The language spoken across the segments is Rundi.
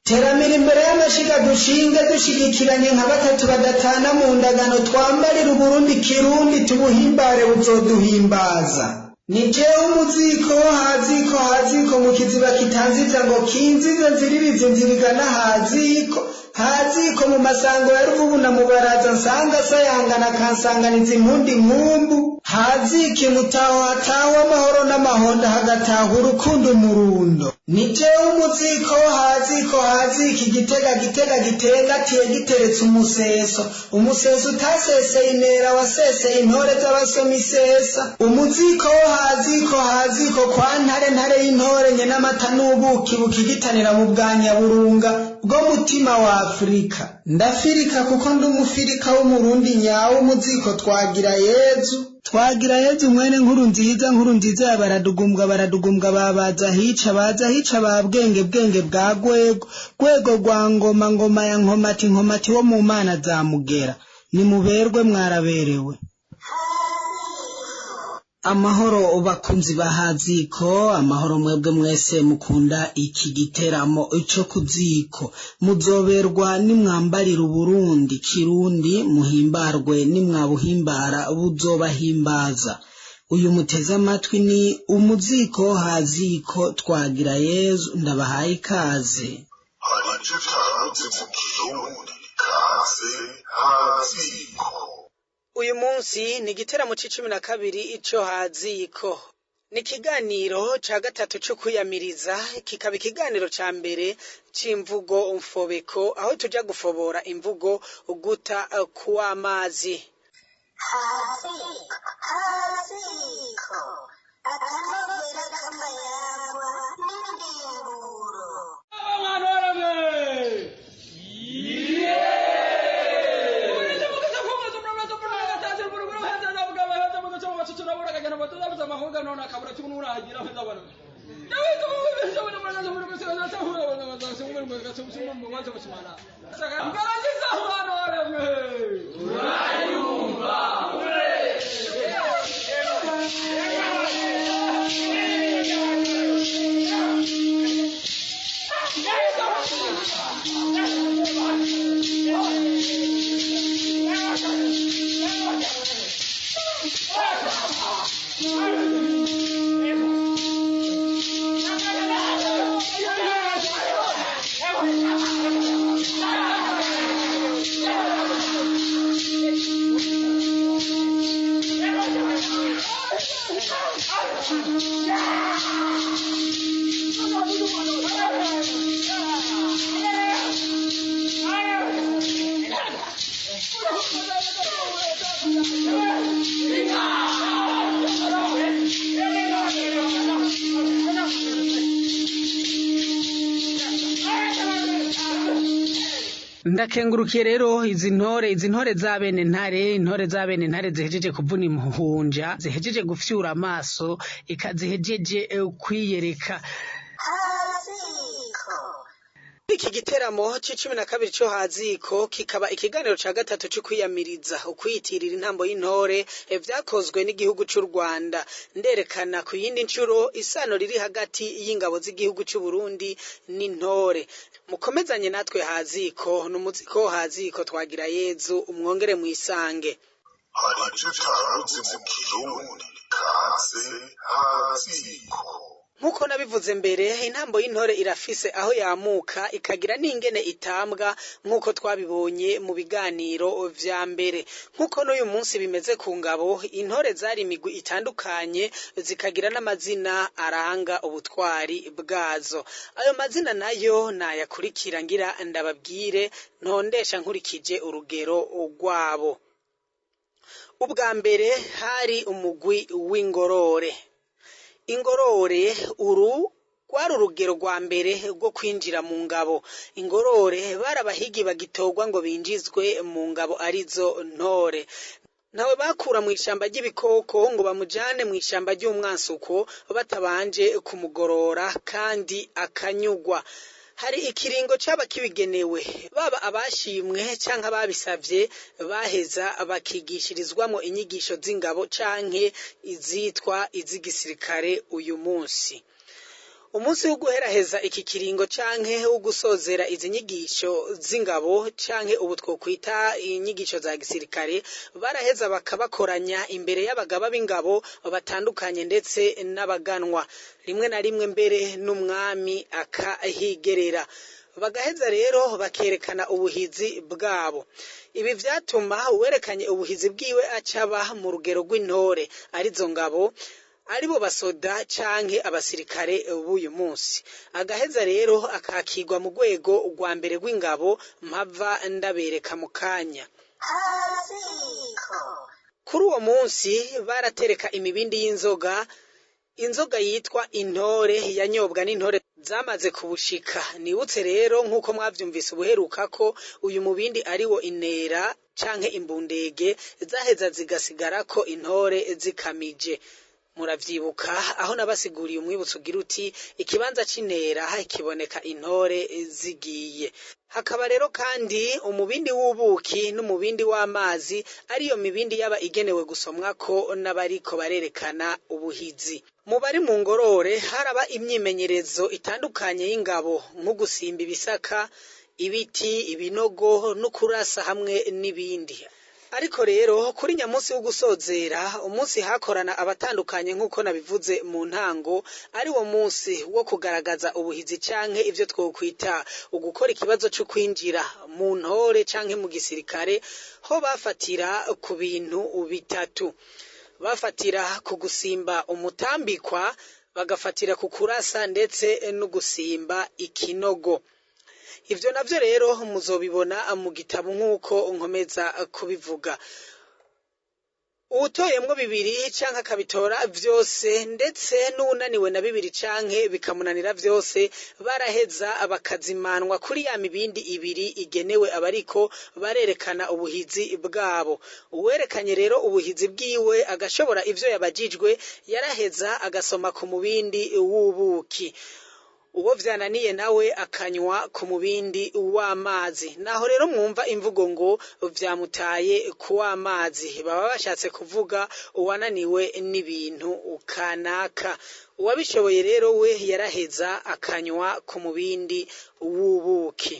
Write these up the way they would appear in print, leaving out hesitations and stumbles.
Teramira imbere y'amashiga dushinge dushigikiranye nka batatu badatana mu ndagano, twambarire Uburundi kirundi tubuhimbare buzoduhimbaza. Ni jewe umuziko haziko haziko mu kiziba kitanzivya ngo kinzize nziririze nzirigana haziko haziko mu masango ya Ruvubu na Mubaraza nsanga sayangana kansanganiza impundi nkumbu haziki mutaho hatawe amahoro n'amahonda hagataha urukundo umurundo. Ni jewe umuziko haziko haziki igitega gitega gitengatiye giteretse umuseso umuseso utaseseye intera waseseye intore z'abasoma isesa. Umuziko haziko haziko kwa ntare ntare y'intore nye n'amata n'ubuki bukigitanira mu bwa Nyaburunga bwo mutima wa Afrika. Ndafirika kuko ndi umufirika w'umurundi nyawo umuziko twagira Yezu twagira Yezu mwene nkuru nziza nkuru nziza ya baradugumbwa baradugumbwa babaza hica baza hica ba bwenge bwenge bwa gwego gwego rwa ngoma ngoma ya nkomati nkomati wo mu mana za mugera nimuberwe mwaraberewe. Amahoro bakunzi ba Haziko, amahoro mwebwe mwese mukunda iki giteramo ico kuziko. Muzoberwa nimwambarira Uburundi kirundi, muhimbarwe nimwabuhimbara buzobahimbaza. Uyu muteze amatwi ni umuziko Haziko twagira Yezu, ndabahaye ikaze. Hari ivyo utaruzi mu kirundi, kaze Haziko. Uyu munsi ni igiteramo c'icumi na kabiri ico Haziko. Ni ikiganiro ca gatatu co kwiyamiriza, kikaba ikiganiro ca mbere c'imvugo mfobeko, aho tuja gufobora imvugo guta kw'amazi. Haziko, haziko, akanovera k'amayagwa n'indimburo. Ndakengurukiye rero izi ntore za bene ntare, intore za bene ntare zihejeje kuvuna impuhunja, zihejeje gufyura amaso, eka zihejeje kwiyereka. Haziko. Iki giteramo c'icumi na kabiri co Haziko kikaba ikiganiro ca gatatu co kwiyamiriza ukwiyitirira intambo y'intore vyakozwe n'igihugu c'u Rwanda. Nderekana ku yindi ncuro isano riri hagati y'ingabo z'igihugu c'u Burundi n'intore. Mukomezanye natwe Haziko, n'umuziko Haziko twagira Yezu, umwongere mwisange. Hari ivyo utaruzi mu kirundi, kaze Haziko. Nkuko nabivuze mbere, intambo y'intore irafise aho yamuka ikagira n'ingene itambwa nkuko twabibonye mu biganiro vya mbere. Nkuko n'uyu munsi bimeze ku ngabo, intore zari imigwi itandukanye zikagira n'amazina aranga ubutwari bwazo. Ayo mazina nayo nayakurikira ngira ndababwire ntondesha nkurikije urugero rwabo. Ubwa mbere hari umugwi w'ingorore. Ingorore uru rwari urugero rwa mbere rwo kwinjira mu ngabo. Ingorore bari abahigi bagitorwa ngo binjizwe mu ngabo arizo ntore. Ntawe bakura mw'ishamba ry'ibikoko ngo bamujane mw'ishamba ry'umwansuko batabanje kumugorora kandi akanyugwa. Hari ikiringo caba kibigenewe, baba abashimwe canke ababisavye baheza bakigishirizwamwo inyigisho z'ingabo canke izitwa iz'igisirikare uyu munsi. Umunsi wo guheraheza iki kiringo canke wo gusozera izi nyigisho z'ingabo canke ubu twokwita inyigisho za gisirikare, baraheza bakabakoranya imbere y'abagaba b'ingabo batandukanye ndetse n'abaganwa, rimwe na rimwe mbere n'umwami akahigerera. Bagaheza rero bakerekana ubuhizi bwabo. Ibi vyatuma uwerekanye ubuhizi bwiwe acaba mu rugero rw'intore, arizo ngabo, aribo basoda canke abasirikare b'uyu munsi. Agaheza rero akakirwa mu rwego rwa mbere rw'ingabo, mpava ndabereka mu kanya. Haziko. Kuri uwo munsi baratereka imibindi y'inzoga, inzoga yitwa intore yanyobwa n'intore zamaze kubushika. Nibutse rero nk'uko mwavyumvise ubuheruka ko uyu mubindi ariwo intera canke imbundege zaheza zigasigarako intore zikamije. Muravyibuka aho nabasiguriye umwibutso ugira uti ikibanza c'intera kiboneka intore zigiye. Hakaba rero kandi umubindi w'ubuki n'umubindi w'amazi, ariyo mibindi yaba igenewe gusomwako n'abariko barerekana ubuhizi. Mu bari mu ngorore haraba imyimenyerezo itandukanye y'ingabo, nko gusimba ibisaka, ibiti, ibinogo no kurasa hamwe n'ibindi. Ariko rero kuri nyamunsi wo gusozera, umunsi hakorana abatandukanye nk'uko nabivuze mu ntango, ari wo munsi wo kugaragaza ubuhizi canke ivyo twokwita ugukora ikibazo co kwinjira mu ntore canke mu gisirikare, ho bafatira ku bintu bitatu. Bafatira ku gusimba umutambikwa, bagafatira ku kurasa ndetse no gusimba ikinogo. Ivyo navyo rero muzobibona mu gitabo nk'uko nkomeza kubivuga. Uwutoyemwo bibiri canke akabitora vyose, ndetse n'uwunaniwe na bibiri canke bikamunanira vyose, baraheza bakazimanwa kuri ya mibindi ibiri igenewe abariko barerekana ubuhizi bwabo. Uwerekanye rero ubuhizi bwiwe agashobora ivyo yabajijwe, yaraheza agasoma ku mubindi w'ubuki. Uwo vyananiye nawe akanywa ku mubindi w'amazi. Naho rero mwumva imvugo ngo vyamutaye ku w'amazi, baba bashatse kuvuga uwananiwe n'ibintu kanaka. Uwabishoboye rero we yaraheza akanywa ku mubindi w'ubuki.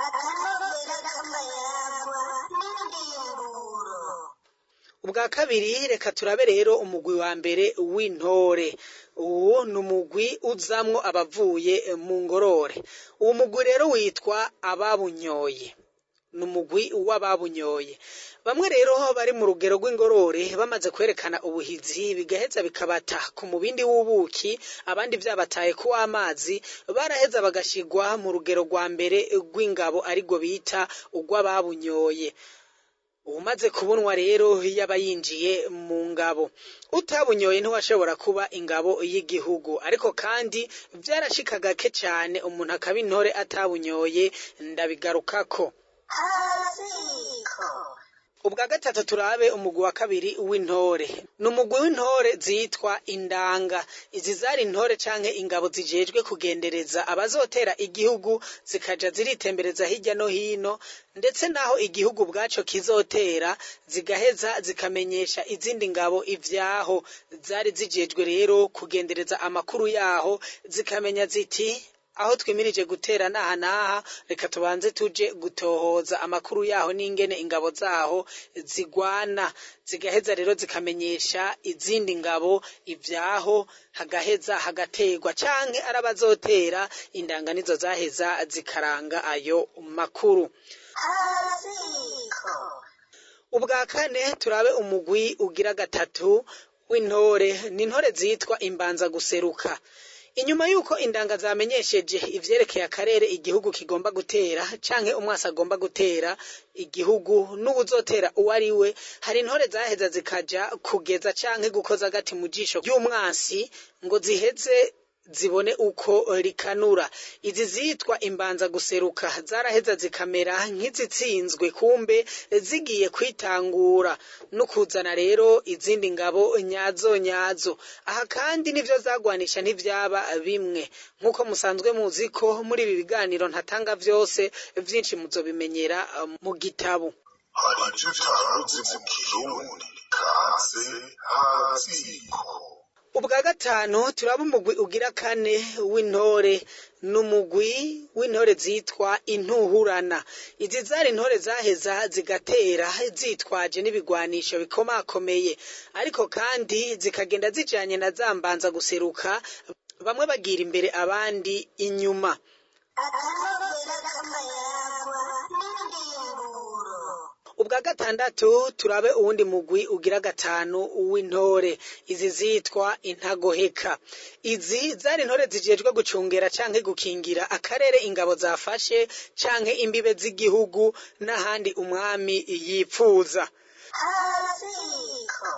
Akanovera k'amayagwa n'indimburo. Ubwa kabiri, reka turabe rero umugwi wa mbere w'intore. Uwu ni umugwi uzamwo abavuye mu ngorore. Uwo mugwi rero witwa ababunyoye. Ni umugwi w'ababunyoye. Bamwe rero bari mu rugero rw'ingorore bamaze kwerekana ubuhizi, bigaheza bikabata ku mubindi w'ubuki, abandi vyabataye ku w'amazi, baraheza bagashigwa mu rugero rwa mbere rw'ingabo, arirwo bita urw'ababunyoye. Uwumaze kubunwa rero yaba yinjiye mu ngabo. Utabunyoye ntiwashobora kuba ingabo y'igihugu. Ariko kandi vyarashika gake cane umuntu akaba intore atabunyoye, ndabigarukako. Haziko. Ubwa gatatu, turabe umugwi wa kabiri w'intore. Ni umugwi w'intore zitwa indanga. Izi zari intore canke ingabo zijejwe kugendereza abazotera igihugu, zikaja ziritembereza hirya no hino, ndetse naho igihugu ubwaco kizotera, zigaheza zikamenyesha izindi ngabo ivyaho. Zari zijejwe rero kugendereza amakuru yaho, zikamenya ziti aho twimirije gutera naha naha, reka tubanze tuje gutohoza amakuru yaho n'ingene ingabo zaho zigwana. Zigaheza rero zikamenyesha izindi ngabo ivyaho, hagaheza hagaterwa canke arabazotera, indanga nizo zaheza zikaranga ayo makuru. Haziko. Ubwa kane, turabe umugwi ugira gatatu w'intore. Ni intore zitwa imbanza guseruka. Inyuma y'uko indanga zamenyesheje ivyerekeye akarere igihugu kigomba gutera canke umwasi agomba gutera igihugu n'uwuzotera uwo ari we, hari intore zaheza zikaja kugeza canke gukoza agati mu jisho ry'umwansi ngo ziheze zibone uko rikanura. Izi zitwa imbanza guseruka zaraheza zikamera nk'izitsinzwe, kumbe zigiye kwitangura no kuzana rero izindi ngabo nyazo nyazo. Aha kandi nivyo zagwanisha ntivyaba bimwe, nk'uko musanzwe muzi ko muri ibi biganiro ntatanga vyose, vyinshi muzobimenyera mu gitabo. Hari ivyo utaruzi mu Kirundi kaze haziko. Ubwa gatanu turaba umugwi ugira kane w'intore, n'umugwi w'intore zitwa intuhurana. Izi zari intore zaheza zigatera zitwaje n'ibigwanisho bikomakomeye, ariko kandi zikagenda zijanye na za mbanza guseruka, bamwe bagira imbere abandi inyuma. Akanovera k'amayagwa n'indimburo. Ubwa gatandatu turabe uwundi mugwi ugira gatanu w'intore, izi zitwa intagoheka. Izi zari intore zijejwe gucungera canke gukingira akarere ingabo zafashe canke imbibe z'igihugu n'ahandi umwami yipfuza. Haziko.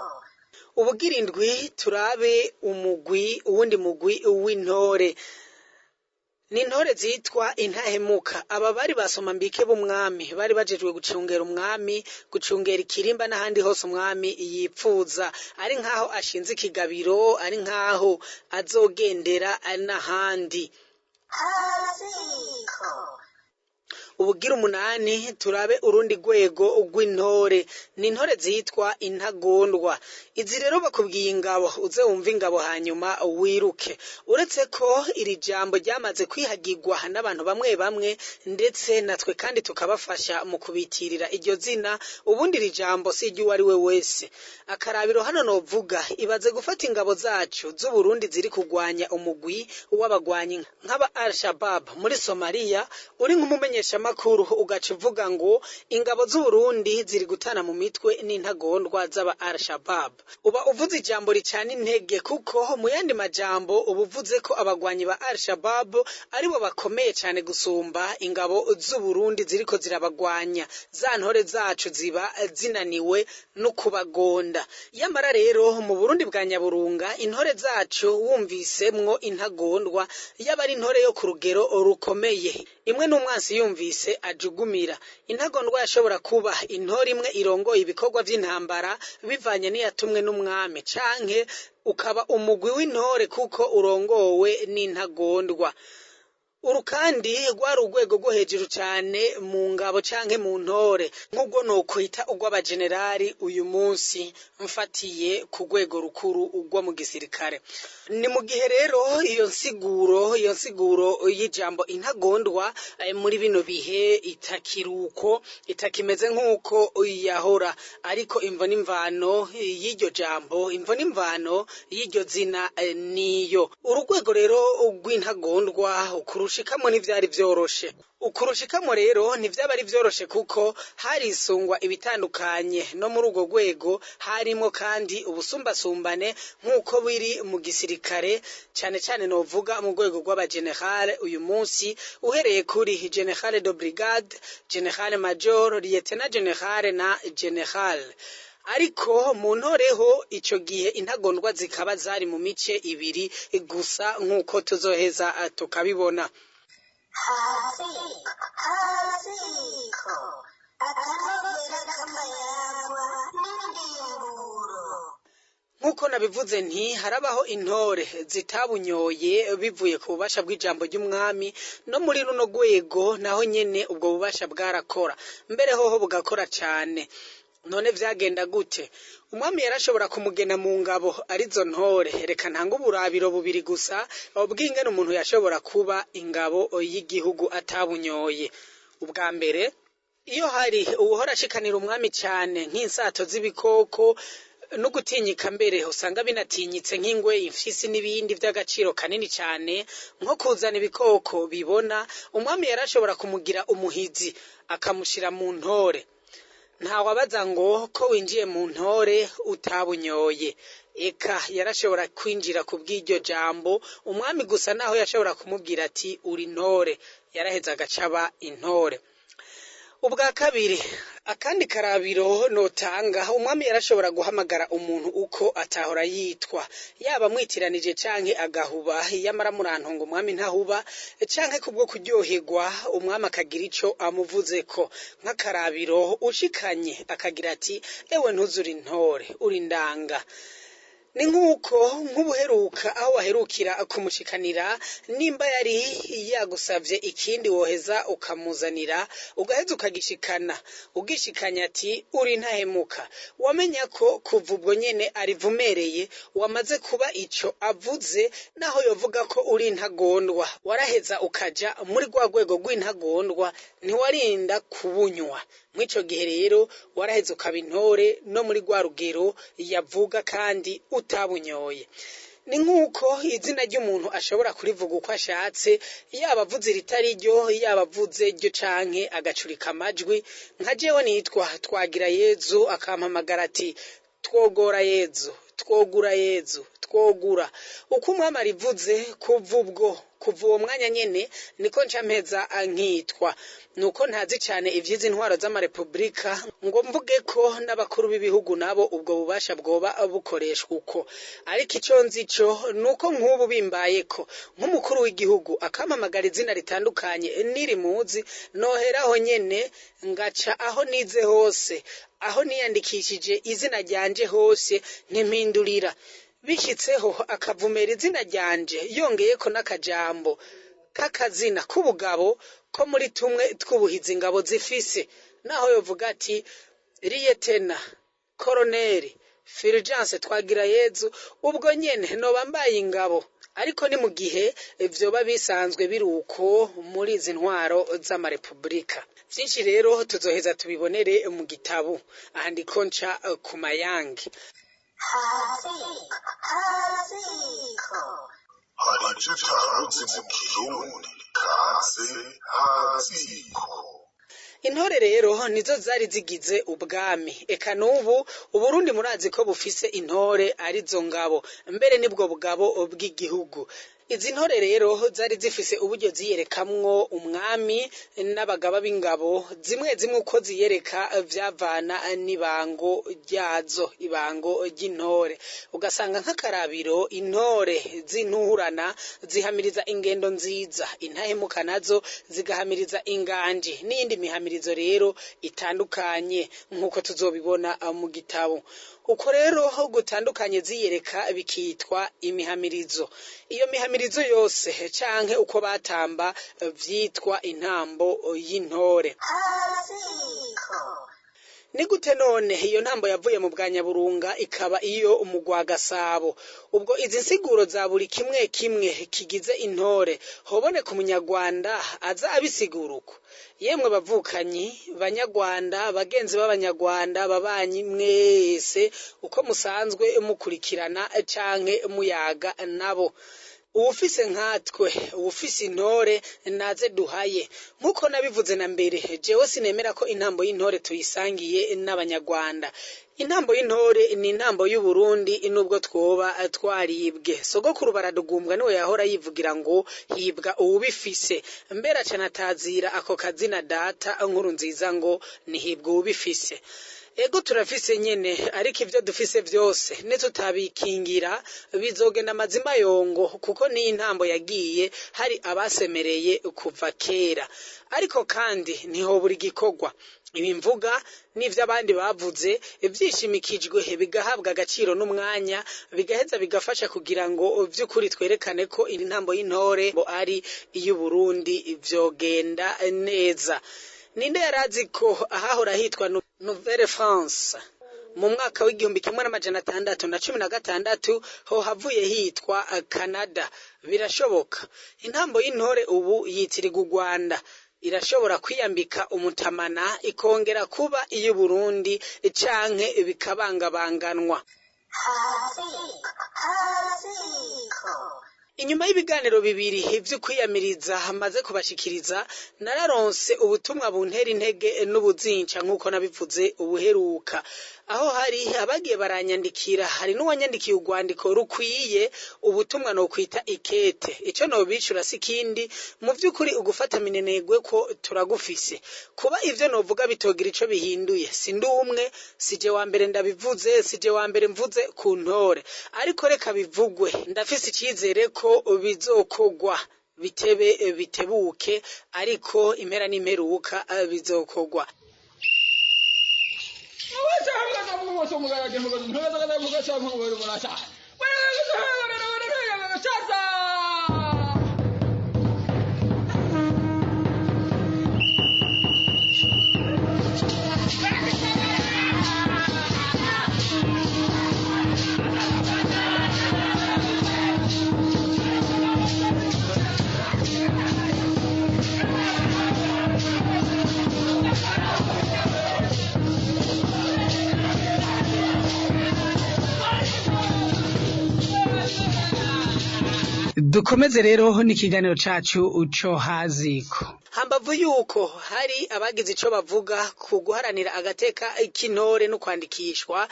Ubugira indwi turabe umugwi uwundi mugwi w'intore, ni intore zitwa intahemuka. Aba bari basoma mbike b'umwami, bari bajejwe gucungera umwami, gucungera ikirimba n'ahandi hose umwami yipfuza, ari nkaho ashinze ikigabiro, ari nkaho azogendera n'ahandi. Haziko. Ubugira umunani turabe urundi rwego rw'intore, ni intore zitwa intagondwa. Izi rero bakubwiye ingabo, uze wumve ingabo hanyuma wiruke. Uretse ko iri jambo ryamaze kwihagirwa n'abantu bamwe bamwe, ndetse natwe kandi tukabafasha mu kubitirira iryo zina, ubundi iri jambo si iry'uwo ari we wese. Akarabiro hano novuga, ibaze gufata ingabo zacu z'Uburundi ziri kugwanya umugwi w'abagwanyi nk'aba Al-Shabaab muri Somalia, uri nk'umumenyeshamakuru ugaca uvuga ngo ingabo z'Uburundi ziri gutana mu mitwe n'intagondwa z'aba Al-Shabaab. Uba uvuze ijambo ricana intege, kuko mu yandi majambo uba uvuze ko abagwanyi ba Al-Shabaab aribo bakomeye cane gusumba ingabo z'Uburundi ziriko zirabagwanya. Za ntore zacu ziba zinaniwe no kubagonda. Yamara rero mu Burundi bwa Nyaburunga intore zacu wumvisemwo intagondwa, yaba ari intore yo ku rugero rukomeye, imwe n'umwansi yumvise ajugumira. Intagondwa yashobora kuba intore imwe irongoye ibikorwa vy'intambara bivanye n'iyatumwe n'umwami, canke ukaba umugwi w'intore kuko urongowe n'intagondwa. Uru kandi rwari urwego rwo hejuru cane mu ngabo canke mu ntore, nk'ubwo nokwita urw'abajenerali uyu munsi mfatiye ku rwego rukuru urwo mu gisirikare. Ni mu gihe rero iyo nsiguro y'ijambo intagondwa muri bino bihe itakiruko, itakimeze nk'uko yahora, ariko imvo n'imvano y'iryo jambo, imvo n'imvano y'iryo zina niyo. Uru rwego rero rw'intagondwa ukurushikamo ntivyari vyoroshe. Ukurushikamo rero ntivyaba ari vyoroshe, kuko harisungwa ibitandukanye no muri urwo rwego, harimwo kandi ubusumbasumbane nk'uko biri mu gisirikare, cane cane novuga mu rwego rw'abagenerale uyu munsi, uhereye kuri général de brigade, général major, lieutenant général na général. Ariko mu ntoreho ico gihe intagondwa zikaba zari mu mice ibiri gusa, nk'uko tuzoheza tukabibona. Haziko. Haziko. Akanovera k'amayagwa n'indimburo. Nk'uko nabivuze nti harabaho intore zitabunyoye bivuye ku bubasha bw'ijambo ry'umwami, no muri runo rwego naho nyene ubwo bubasha bwarakora, mbere hoho bugakora cane. None vyagenda gute? Umwami yarashobora kumugena mu ngabo arizo ntore. Reka ntanga uburabiro bubiri gusa bw'ingene umuntu yashobora kuba ingabo y'igihugu atabunyoye. Ubwa mbere, iyo hari uwuhora ashikanira umwami cane nk'insato z'ibikoko no gutinyika, mbere usanga binatinyitse nk'ingwe, imfyisi n'ibindi vy'agaciro kanini cane, nko kuzana ibikoko bibona, umwami yarashobora kumugira umuhizi akamushira mu ntore. Ntawabaza ngo ko winjiye mu ntore utabunyoye. Eka yarashobora kwinjira ku bw'iryo jambo umwami gusa, naho yashobora kumubwira ati uri ntore, yaraheza agacaba intore. Ubwa kabiri, akandi karabiro notanga, umwami yarashobora guhamagara umuntu uko atahora yitwa, yaba amwitiranije canke agahuba. Yamara murantunga, umwami ntahuba, canke kubwo kuryoherwa umwami akagira ico amuvuzeko. Nk'akarabiro, ushikanye akagira ati: "Ewe ntuzuri intore, uri ndanga." Ni nk'uko nk'ubuheruka aho waherukira kumushikanira, nimba yari yagusavye ikindi, woheza ukamuzanira, ugaheza ukagishikana. Ugishikanye ati: "Uri ntahemuka." Wamenya ko kuva ubwo nyene arivumereye, wamaze kuba ico avuze. Naho yovuga ko uri intagondwa, waraheza ukaja muri rwa rwego rw'intagondwa, ntiwarinda kubunywa. Mw'ico gihe rero waraheza ukaba intore no muri rwa rugero yavuga kandi utabunyoye. Ni nk'uko izina ry'umuntu ashobora kurivuga uko ashatse, yaba avuze iritari ryo, yaba avuze ryo canke agacurika amajwi. Nka jewe nitwa Twagira Yezu, akampamagara ati: "Twogora Yezu, twogura Yezu, twogura." Uko umwami arivuze, kuva ubwo, kuva uwo mwanya nyene, niko nca mpeza nkitwa. Nuko ntazi cane ivy'izi ntwaro z'amarepubulika ngo mvuge ko n'abakuru b'ibihugu nabo ubwo bubasha bwoba bukoreshwa uko, ariko ico nzi co nuko nk'ubu bimbayeko, nk'umukuru w'igihugu akampamagara izina ritandukanye niri muzi, noheraho nyene ngaca aho nize hose, aho niyandikishije izina ryanje hose, ntimpindurira. Bishitseho akavumera izina ryanje yongeyeko n'akajambo k'akazina k'ubugabo ko muri tumwe tw'ubuhizi ingabo zifise, naho yovuga ati liyetena koroneri Fulgence Twagirayezu, ubwo nyene noba mbaye ingabo. Ariko ni mu gihe vyoba bisanzwe biri uko muri izi ntwaro z'amarepubulika. Vyinshi rero tuzoheza tubibonere mu gitabo. Aha ndiko nca ku mayange. Haziko, haziko. Hari icyo utaruzi mu Kirundi kaze haziko. Intore rero nizo zari zigize ubwami. Eka n'ubu Uburundi murazi ko bufise intore, arizo ngabo, mbere nibwo bugabo bw'igihugu. Izi ntore rero zari zifise uburyo ziyerekamwo umwami n'abagaba b'ingabo. Zimwe zimwe uko ziyereka vyavana n'ibango ryazo, ibango ry'intore. Ugasanga nk'akarabiro, intore z'intuhurana zihamiriza ingendo nziza, intahemuka nazo zigahamiriza inganji, n'iyindi mihamirizo rero itandukanye nk'uko tuzobibona mu gitabo. Uko rero gutandukanye ziyereka bikitwa imihamirizo. Iyo mihamirizo yose canke uko batamba vyitwa intambo y'intore. Haziko. Ni gute none iyo ntambo yavuye mu bwa Nyaburunga ikaba iyo mu rwa Gasabo? Ubwo izi nsiguro za buri kimwe kimwe kigize intore, hoboneka umunyarwanda aza abisigura uko? Yemwe bavukanyi banyarwanda, bagenzi b'abanyarwanda, babanyi mwese uko musanzwe mukurikirana canke muyaga nabo, uwufise nkatwe, uwufise intore naze duhaye. Nk'uko nabivuze na mbere, jewe sinemera ko intambo y'intore tuyisangiye n'abanyarwanda. Intambo y'intore ni intambo y'Uburundi, nubwo twoba twaribwe. Sogokuru Baradugumbwa niwe yahora yivugira ngo hibwa uwubifise, mbere acanatazira ako kazina data Nkuru Nziza ngo nihibwa uwubifise. Ego turafise nyene, ariko ivyo dufise vyose nitutabikingira bizogenda amazima yongo, kuko niyo intambo yagiye hari abasemereye kuva kera. Ariko kandi ntihobura igikorwa. Ibi mvuga n'ivyo abandi bavuze vyishimikijwe, bigahabwa agaciro n'umwanya, bigaheza bigafasha kugira ngo vy'ukuri twerekane ko intambo y'intore ngo ari iy'Uburundi, vyogenda neza. Ninde yarazi ko ahahora hitwa Nouvelle France mu mwaka w'1616 ho havuye hitwa Canada? Birashoboka. Intambo y'intore ubu yitirirwa u Rwanda irashobora kwiyambika umutamana ikongera kuba iy'Uburundi, canke bikabangabanganwa. Haziko, haziko. Inyuma y'ibiganiro bibiri vy'ukwiyamiriza hamaze kubashikiriza, nararonse ubutumwa buntera intege n'ubuzinca nk'uko nabivuze ubuheruka. Aho hari abagiye baranyandikira, hari n'uwanyandikiye urwandiko rukwiye ubutumwa nokwita ikete. Ico nobicura si ikindi, mu vy'ukuri ugufata minenegwe ko turagufise. Kuba ivyo novuga bitogira ico bihinduye, si ndi umwe, sije wa mbere ndabivuze, sije wa mbere mvuze ku ntore, ariko reka bivugwe. Ndafise icizere ko bizokogwa, bitebe bitebuke, ariko impera n'imperuka bizokogwa. Dukomeze rero n'ikiganiro cacu co haziko. Hambavu yuko hari abagize ico bavuga ku guharanira agateka k'intore no kwandikishwa,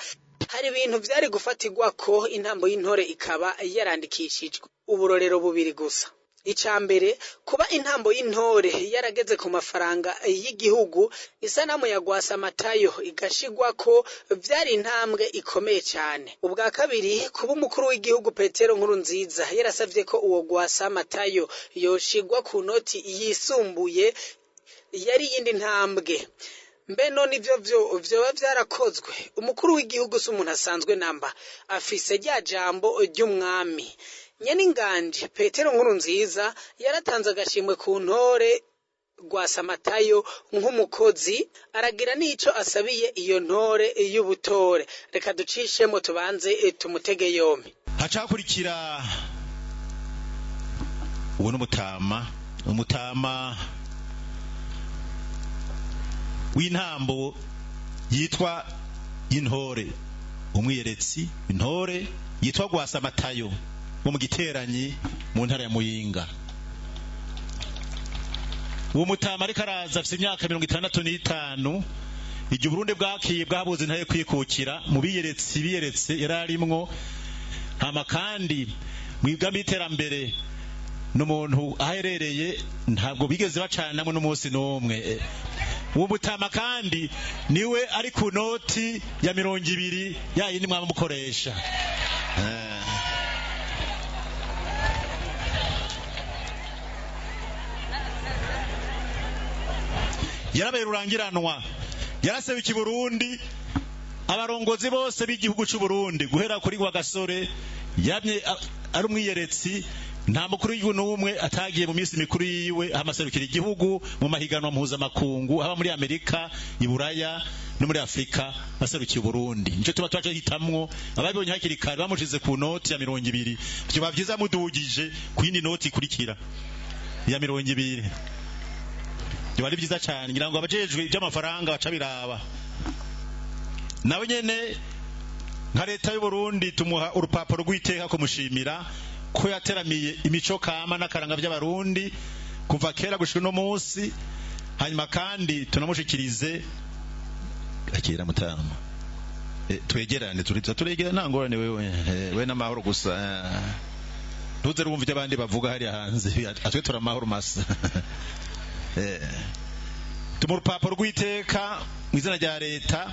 hari ibintu vyari gufatirwa ko intambo y'intore ikaba yarandikishijwe. Uburorero bubiri gusa. Ica mbere, kuba intambo y'intore yarageze ku mafaranga y'igihugu, isanamu ya Rwasamatayo igashigwako, vyari intambwe ikomeye cane. Ubwa kabiri, kuba umukuru w'igihugu Petero Nkurunziza yarasavye ko uwo Rwasamatayo yoshigwa ku noti yisumbuye, yari iyindi ntambwe. Mbe none ivyo vyo vyoba vyarakozwe? Umukuru w'igihugu si umuntu asanzwe namba, afise rya jambo ry'umwami. Nyeninganje Petero Nkurunziza yaratanze agashimwe ku ntore Rwasamatayo nk'umukozi, aragira n'ico asabiye iyo ntore y'ubutore. Reka ducishemo tubanze tumutege yompi. Hacakurikira uwo n'umutama, umutama w'intambo yitwa intore, umwiyeretsi intore yitwa Rwasamatayo wo mu Giteranyi mu ntara ya Muyinga. Uwo mutama ariko araza afise imyaka 65. Igihe Uburundi bwakiye bwabuze ntaye kwikukira, mu biyeretse biyeretse yararimwo. Hama kandi mu migambi y'iterambere n'umuntu aherereye ntabwo bigeze bacanamwe n'umunsi n'umwe. Uwo mutama kandi niwe ari ku noti ya 20 ya yindi mwaba mukoresha. Yarabaye rurangiranwa, yaraserukiye Burundi, abarongozi bose b'igihugu c'u Burundi guhera kuri Rwagasore yamye ari umwiyeretsi. Nta mukuru w'igihugu n'umwe atagiye mu minsi mikuru yiwe amaserukira igihugu mu mahiganwa mpuzamakungu, haba muri Amerika, i Buraya no muri Afrika, baserukiye Burundi. Nico tuba twaje hitamwo ababibonye hakiri kare bamushize ku noti ya 20. Vyoba vyiza mudugije ku yindi noti ikurikira ya 20. Vyoba ari vyiza cane, ngira ngo abajejwe ivy'amafaranga baca biraba. Nawe nyene nka leta y'u Burundi tumuha urupapuro rw'iteka kumushimira ko yateramiye imico kama n'akaranga by'abarundi kuva kera gushika uno munsi. Hanyuma kandi tunamushikirize akira mutama. Twegerane, turegerane nta ngorane wewe, we n'amahoro gusa. Ntuze urumva ibyo abandi bavuga hariya hanze, atwe turamahoro masa. Tumuha urupapuro rw'iteka mu izina rya leta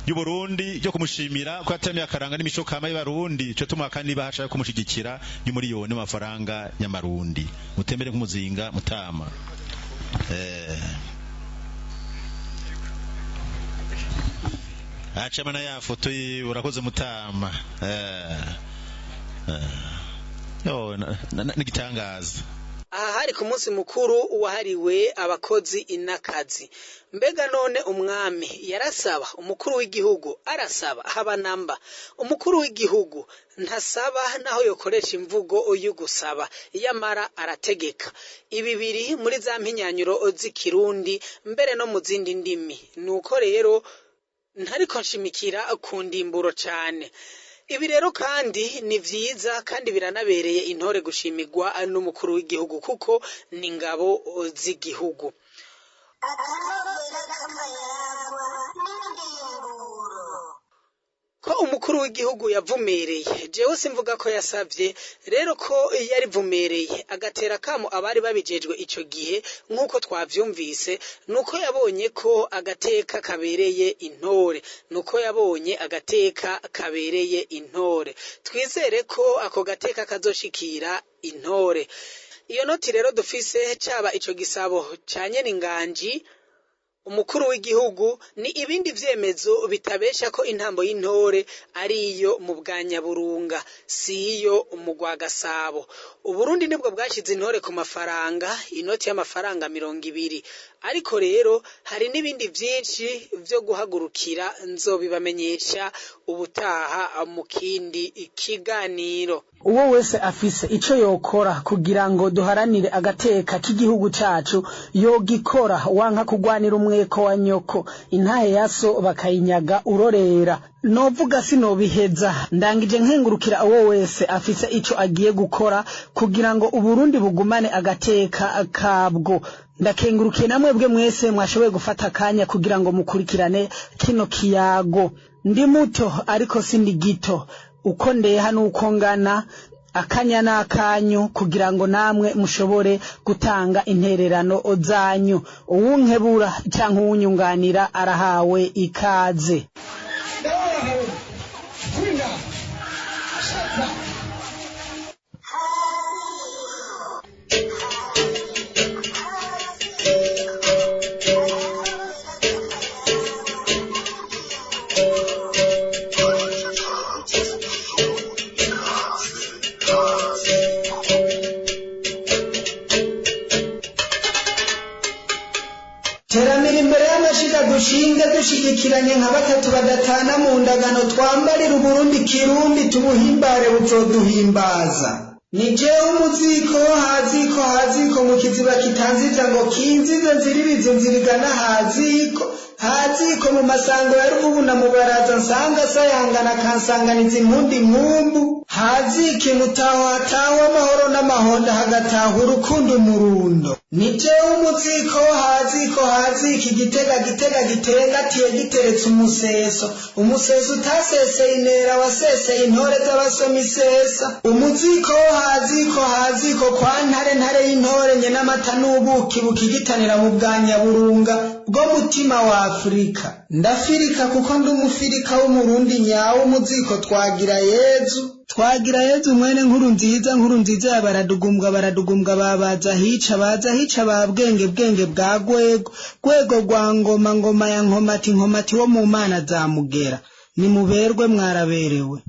y'u Burundi ryo kumushimira ko yatemye akaranga n'imico kama y'abarundi. Ico tumuha kandi bahasha yo kumushigikira y'umuriyoni w'amafaranga y'amarundi. Mutemere nk'umuzinga mutama. Acama na ya foto yiwe, urakoze mutama. Yo n'igitangaza. Aha hari ku munsi mukuru wahariwe abakozi n'akazi. Mbega none umwami yarasaba, umukuru w'igihugu arasaba, haba namba. Umukuru w'igihugu ntasaba naho yokoresha imvugo y'ugusaba, yamara arategeka. Ibi biri muri za mpinyanyuro z'ikirundi mbere no mu zindi ndimi. Nuko rero ntariko nshimikira ku ndimburo cane. Ibi rero kandi ni vyiza kandi biranabereye intore gushimirwa n'umukuru w'igihugu kuko ni ingabo z'igihugu. Akanovera k'amayagwa n'indimburo. Ko umukuru w'igihugu yavumereye, jewe simvuga ko yasavye, rero ko yarivumereye agatera kamo abari babijejwe ico gihe, nk'uko twavyumvise, nuko yabonye ko agateka kabereye intore, nuko yabonye agateka kabereye intore. Twizere ko ako gateka kazoshikira intore. Iyo noti rero dufise, caba ico gisabo ca Nyen'Inganji, umukuru w'igihugu, ni ibindi vyemezo bitabesha ko intambo y'intore ari iyo mu bwa Nyaburunga, si iyo mu rwa Gasabo. Uburundi nibwo bwashize intore ku mafaranga, inoti y'amafaranga 20. Ariko rero hari n'ibindi vyinshi vyo guhagurukira, nzobibamenyesha ubutaha mu kindi kiganiro. Uwo wese afise ico yokora kugira ngo duharanire agateka k'igihugu cacu yogikora. Wanka kugwanira umweko wa nyoko, intahe yaso bakayinyaga urorera. Novuga sinobiheza. Ndangije nkengurukira uwo wese afise ico agiye gukora kugira ngo Uburundi bugumane agateka kabwo. Ndakengurukiye namwebwe mwese mwashoboye gufata akanya kugira ngo mukurikirane kino kiyago. Ndi muto ariko sindi gito, uko ndeha n'uko ngana, akanya n'akanyu kugira ngo namwe mushobore gutanga intererano zanyu. Uwunkebura canke uwunyunganira arahawe ikaze. Teramira imbere y'amashiga dushinge dushigikiranye nka batatu badatana mu ndagano, twambarire Uburundi kirundi, tubuhimbare buzoduhimbaza. Ni jewe umuziko, haziko haziko mu kiziba kitanziza ngo kinzize nziririze nzirigana, haziko haziko mu masango ya Ruvubu na Mubaraza, nsanga sayangana kansanganiza impundi nkumbu. Haziki mutaho hatawe amahoro n'amahonda, hagataha urukundo umurundo. Ni jewe umuziko, haziko haziki Gitega, Gitega gitengatiye giteretse umuseso, umuseso utaseseye intera waseseye intore z'abasoma isesa. Umuziko, haziko haziko kwa Ntare, Ntare y'intore nye n'amata n'ubuki bukigitanira mu bwa Nyaburunga bwo mutima wa Afurika. Ndafirika kuko ndi umufirika w'Umurundi nyawo. Umuziko twagira Yezu, twagira Yezu mwene Nkuru Nziza, Nkuru Nziza ya Baradugumbwa, Baradugumbwa babaza hica baza hica ba Bwenge, Bwenge bwa Gwego, Gwego rwa Ngoma, Ngoma ya Nkomati, Nkomati wo mu mana za Mugera. Nimuberwe, mwaraberewe.